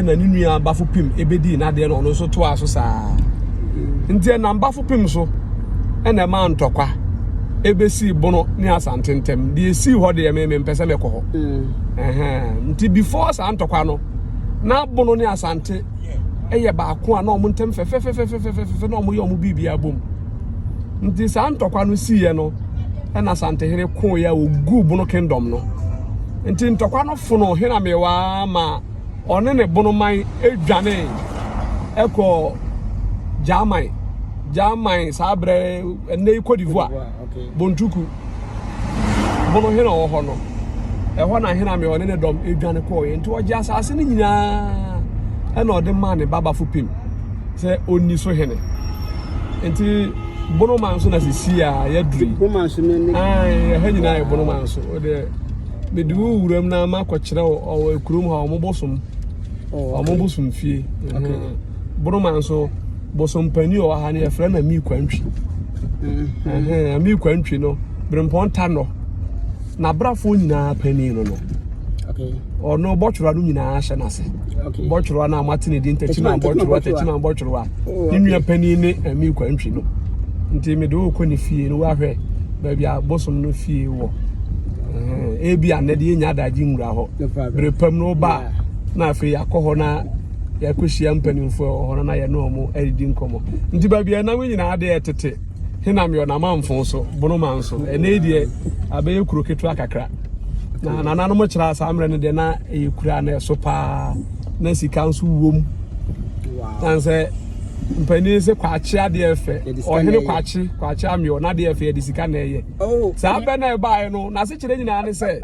Na ne nua Bafo Pim bɛdii n'adeɛ na ɔno nso toaa so saa. Nti ɛnam Bafo Pim so ɛna ɛmaa ntɔkwa ɛbɛsii Bono ne Asante ntam. Deɛ ɛsii hɔ deɛ me mempɛ sɛ mɛkɔ hɔ. Mm. Nti before saa ntɔkwa no, na Bono ne Asante ɛyɛ baako a na wɔn ntam fɛfɛfɛfɛfɛfɛ na wɔyɛ wɔn biribiara bom. Nti saa ntɔkwa no siiɛ no, ɛna Asantehene koeɛ a wɔguu Bono Kingdom no. Nti ntɔkwa no fono Hene Amewa ma ɔne ne bonoman dwanee kɔɔ German. German saa berɛ ɛnnɛ yi Cote d'Ivoire, Bontuku. Bono hene ɔwɔ hɔ no, ɛhɔ na hene ame ɔne ne dɔm dwane kɔɔeɛ. Nti ɔgye asase no nyinaa ɛna ɔde maa ne ba Bafo Pim sɛ ɔnni so hene. Nti Bonoman so na sisi a yɛaduru yi. Bonoman so ne ne. Ɛha nyinaa yɛ Bonoman so. Ɔdeɛ mede wo wuram na makɔkyerɛ wo ɔwɔ kurom ha ɔmo bosom. Oh, Ɔmo bosom fie. Bonoman nso bosom panin ɔwɔ ha no yɛfrɛ no Ami Kwantwi. Mm-hmm. Ami Kwantwi no Berempɔn Tanɔ n'abrafoɔ nyinaa panin no no. Ɔno bɔtwerɛ no nyinaa hyɛ n'ase. Bɔtwerɛ no a moate ne din Tachiman bɔtwerɛ Tachiman bɔtwerɛ oh, ne nua panin ne Ami Kwantwi no. Nti mede wo kɔ ne fie no woahwɛ baabi a bosom no fie wɔ. Ebi a nnɛ de yɛnya adagye nwura hɔ. Bere pam no woba a na afei yɛakɔ hɔ na yɛakɔhyia mpanimfoɔ wɔ hɔ no na yɛne wɔn adidi nkɔmmɔ. Nti baabi a ɛnam nyinaa deɛ tete Henam yɛ ɔnamanfo so Bonoman so. Ɛnɛ yi deɛ abɛyɛ kuro ketewa kakra. Na nananom kyerɛ saa mmerɛ no deɛ na ɛyɛ kura na ɛso paa na sika nso wom. Na sɛ mpanin sɛ kwakye adeɛ fɛ ɔhene kwakye kwakye ameɛ n'adeɛ fɛ yɛde sika na ɛyɛ. Oh. Saa bɛ na ɛbaeɛ no n'asekyerɛ nyinaa ne sɛ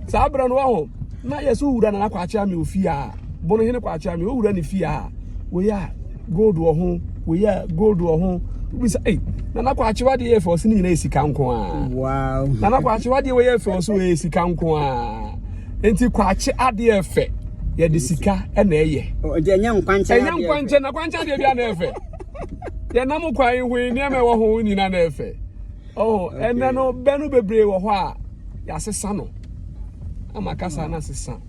saa berɛ no waho na yɛ sɛ owura nana kwakye ameɛ ofie a bono hene kwakye ameɛ owura ne fie a wei a gold wɔ ho wei a gold wɔ ho wobisa ei nana kwakye wadeɛ yɛ fɛ ɔse ne nyinaa yɛ sika nko a wow nana kwakye wadeɛ wei yɛ fɛ ɔse wei yɛ sika nko a nti kwakye adeɛ fɛ yɛde sika ɛna ɛyɛ ɛnyɛ nkwankyɛn ɛnyɛ nkwankyɛn na kwankyɛn adeɛ bi ana ɛfɛ yɛnam kwan ho nneɛma ɛwɔ ho nyinaa na ɛfɛ Oh, ɛnɛ no bɛ no bebree wɔ hɔ a yɛasesa no ama kasa no asesa.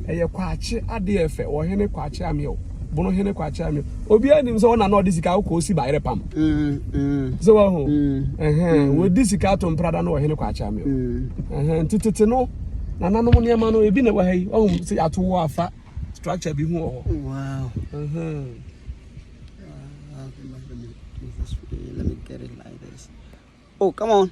Ɛyɛ kwakye adeɛ fɛ ɔhene kwakye ameɛw bono hene kwakye ameɛw obiara nim sɛ ɔna na ɔde sika akɔ osi bayerɛ pam. Mm, Sɛ wahu ɛhɛn wɔdi sika ato mprada no ɔhene kwakye ameɛw ɛhɛn nti tete no nananom nneɛma no ebi na ɛwɔ ha yi ɔhu sɛ yɛato wɔ afa structure bi ho wɔ hɔ. Wow. Ɛhɛn. Let me get it like this. Oh, come on.